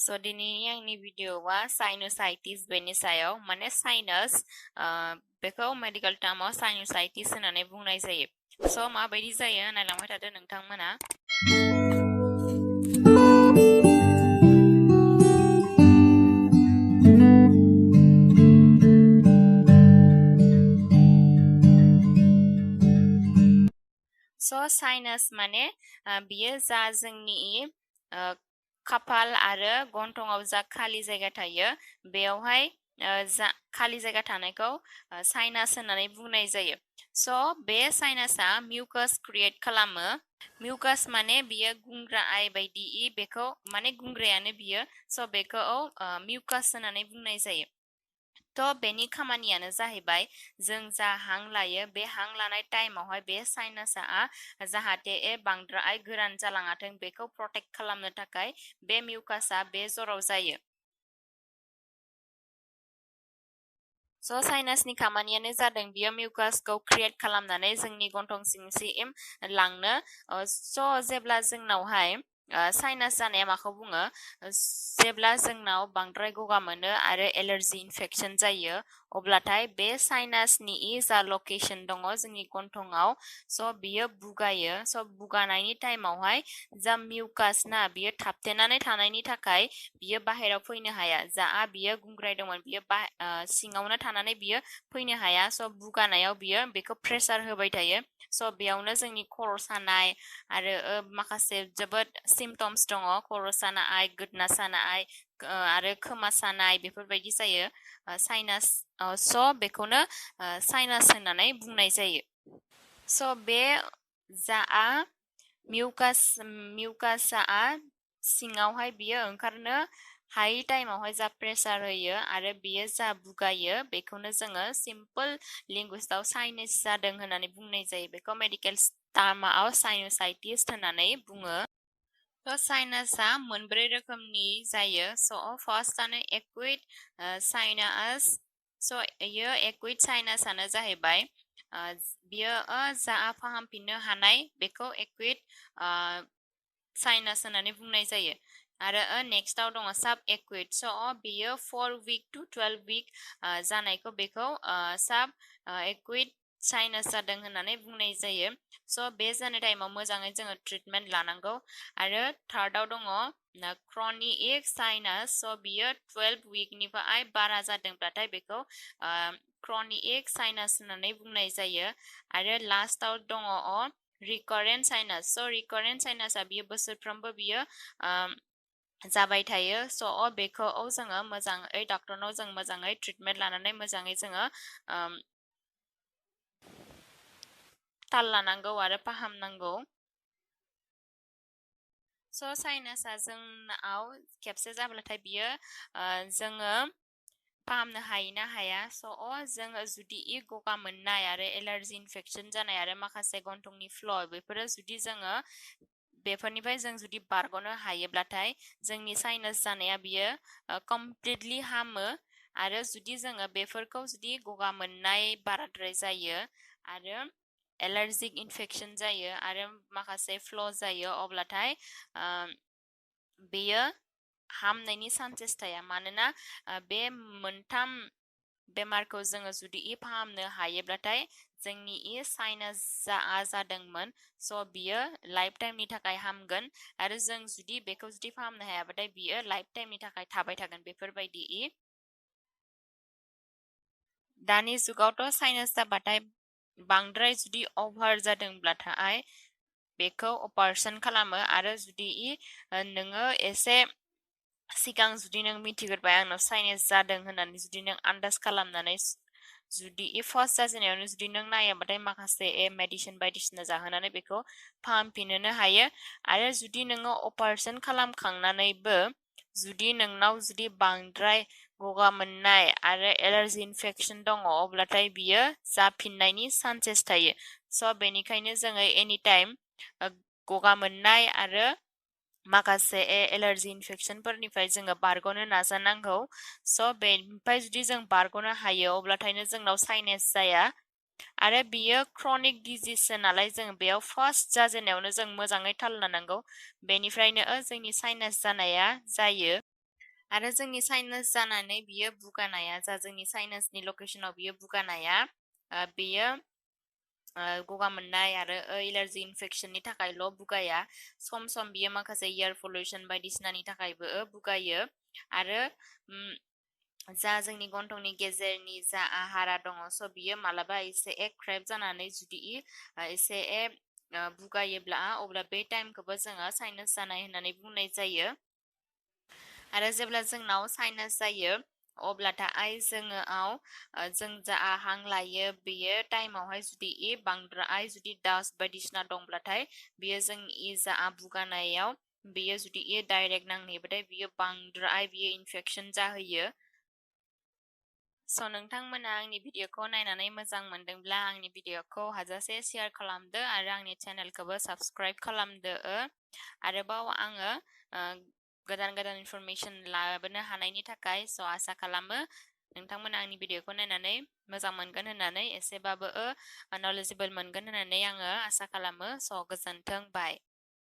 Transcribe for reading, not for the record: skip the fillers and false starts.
So दिनैनि आंनि भिडिअ'आ sinusitis बेनि सायाव माने साइनास बेखौ मेडिकेल टार्माव साइनोसाइटिस होननानै बुंनाय जायो। स' माबायदि जायो नायलांबाय थादो नोंथांमोना। स' साइनास माने बियो जा जोंनि खाफाल आरो गन्थंआव जा खालि जायगा थायो बेयावहाय जा खालि जायगा थानायखौ साइनास होननानै बुंनाय जायो। स' बे साइनासआ मिउकास क्रिएट खालामो। मिउकास माने बियो गुंग्रा आइ बायदि बेखौ माने गुंग्रायानो बियो। स' बेखौ मिउकास होननानै बुंनाय जायो। थ' बेनि खामानियानो जाहैबाय जों जा हां लायो बे हां लानाय टाइमावहाय बे साइनासआ जाहाथे बांद्राय गोरान जालाङाथों बेखौ प्रटेक्ट खालामनो थाखाय बे मिउकासआ बे जराव जायो। स' साइनासनि खामानियानो जादों बियो मिउकासखौ क्रिएट खालामनानै जोंनि गन्थं सिंसिम लांनो। स' जेब्ला जोंनावहाय साइनास जानाया माखौ बुङो? जेब्ला जोंनाव बांद्राय गगा मोनो आरो एलार्जि इनफेक्शन जायो अब्लाथाय बे साइनासनि जा लकेशन दङ जोंनि गन्थंआव स' बियो बुगायो। स' बुगानायनि टाइमावहाय जा मिउकास ना बियो थाबथेनानै थानायनि थाखाय बियो बाहेराव फैनो हाया। जा बियो गुंग्रायदोंमोन बियो सिङावनो थानानै बियो फैनो हाया। स' बुगानायाव बियो बेखौ प्रेसार होबाय थायो। स' बेयावनो जोंनि खर' सानाय आरो माखासे जोबोद सिम्पटम्स दङ। खर' सानाय, गोदना सानाय आरो खोमा सानाय बेफोरबायदि जायो साइनास। स' बेखौनो साइनास होननानै बुंनाय जायो। स' बे जा मिउकासआ सिङावहाय बियो ओंखारनो हायै टाइमावहाय जा प्रेसार होयो आरो बियो जा बुगायो बेखौनो जोङो सिम्पल लेंगुवेजआव साइनास जादों होननानै बुंनाय जायो। बेखौ मेडिकेल टार्माव साइनोसाइटिस होननानै बुङो। थ' साइनासआ मोनब्रै रोखोमनि जायो। स' फार्स्टआनो एक्युट साइनास। स' इयो एक्युट साइनासआनो जाहैबाय बियो जा फाहामफिननो हानाय बेखौ एक्युट साइनास होननानै बुंनाय जायो। आरो नेक्स्टआव दङ साब एक्युट। स' बियो 4 week to 12 week जानायखौ बेखौ साब एक्युट साइनास जादों होननानै बुंनाय जायो। स' बे जानाय टाइमाव मोजाङै जोङो ट्रिटमेन्ट लानांगौ। आरो थार्डआव दङ क्रनिक साइनास। स' बियो 12 weekनिफ्राय बारा जादोंब्लाथाय बेखौ क्रनिक साइनास होननानै बुंनाय जायो। आरो लास्टआव दङ रिकरेन्ट साइनास। स' रिकरेन्ट साइनासआ बियो बोसोरफ्रोमबो बियो जाबाय थायो। स' बेखौ जोङो मोजाङै डक्टरनाव जों मोजाङै ट्रिटमेन्ट लानानै मोजाङै जोङो ताल लानांगौ आरो फाहामनांगौ। स' साइनासआ जोंनाव खेबसे जाब्लाथाय बियो जोङो फाहामनो हायोना हाया। स' जोङो जुदि गगा मोननाय आरो एलार्जि इनफेक्शन जानाय आरो माखासे गन्थंनि फ्ल' बेफोरो जुदि जोङो बेफोरनिफ्राय जों जुदि बारग'नो हायोब्लाथाय जोंनि साइनास जानाया बियो कमप्लिटलि हामो। आरो जुदि जोङो बेफोरखौ जुदि गगा मोननाय बाराद्राय जायो आरो एलार्जिक इनफेक्शन जायो आरो माखासे फ्ल' जायो अब्लाथाय बेयो हामनायनि चान्सेस थाया। मानोना बे मोनथाम बेमारखौ जोङो जुदि फाहामनो हायोब्लाथाय जोंनि साइनास जादोंमोन स' बियो लाइफ टाइमनि थाखाय हामगोन। आरो जों जुदि बेखौ जुदि फाहामनो हायाबाथाय बियो लाइफ टाइमनि थाखाय थाबाय थागोन बेफोरबायदि। दानि जुगावथ' साइनास जाबाथाय बांद्राय जुदि अभार जादोंब्लाथाय बेखौ अपारेशन खालामो। आरो जुदि नोङो एसे सिगां जुदि नों मिथिग्रोबाय आंनाव साइनास जादों होननानै जुदि नों आन्दाज खालामनानै जुदि फार्स्ट जाजेननायावनो जुदि नों नायाबाथाय माखासे मेडिसिन बायदिसिना जाहोनानै बेखौ फाहामफिननो हायो। आरो जुदि नोङो अपारेशन खालामखांनानैबो जुदि नोंनाव जुदि बांद्राय गगा मोननाय आरो एलार्जि इनफेक्शन दङ अब्लाथाय बियो जाफिननायनि चान्सेस थायो। स' बेनिखायनो जोङो एनि टाइम गगा मोननाय आरो माखासे एलार्जि इनफेक्शनफोरनिफ्राय जोङो बारग'नो नाजानांगौ। स' बेनिफ्राय जुदि जों बारग'नो हायो अब्लाथायनो जोंनाव साइनास जाया। आरो बियो क्रनिक डिजिससो नालाय जों बेयाव फार्स्ट जाजेननायावनो जों मोजाङै थाल लानांगौ। बेनिफ्रायनो जोंनि साइनास जानाया जायो। आरो जोंनि साइनास जानानै बियो बुगानाया जा जोंनि साइनासनि लकेसनाव बियो बुगानाया बियो गगा मोननाय आरो एलार्जि इनफेक्शननि थाखायल' बुगाया सम सम बियो माखासे एयार पल्युशन बायदिसिनानि थाखायबो बुगायो आरो जा जोंनि गन्थंनि गेजेरनि जा हारा दङ स' बियो मालाबा एसे क्रैप जानानै जुदि एसे बुगायोब्ला अब्ला बे टाइमखौबो जोङो साइनास जानाय होननानै बुंनाय जायो आरो जेब्ला जोंनाव साइनास जायो अब्लाथाय जों जा हां लायो बेयो टाइमावहाय जुदि बांद्राय जुदि डास्ट बायदिसिना दंब्लाथाय बियो जोंनि जा बुगानायाव बियो जुदि डाइरेक्ट नांहैबाथाय बियो बांद्राय बियो इनफेक्शन जाहोयो स' नोंथांमोना आंनि भिडिअखौ नायनानै मोजां मोनदोंब्ला आंनि भिडिअखौ हाजासे शेयार खालामदो आरो आंनि चेनेलखौबो साबस्क्राइब खालामदो आरोबाव आङो गोदान गोदान इनफरमेशन लाबोनो हानायनि थाखाय स' आसा खालामो नोंथांमोना आंनि भिडिअखौ नायनानै मोजां मोनगोन होननानै एसेबाबो नलेजेबोल मोनगोन होननानै आङो आसा खालामो स' गोजोन्थों बाय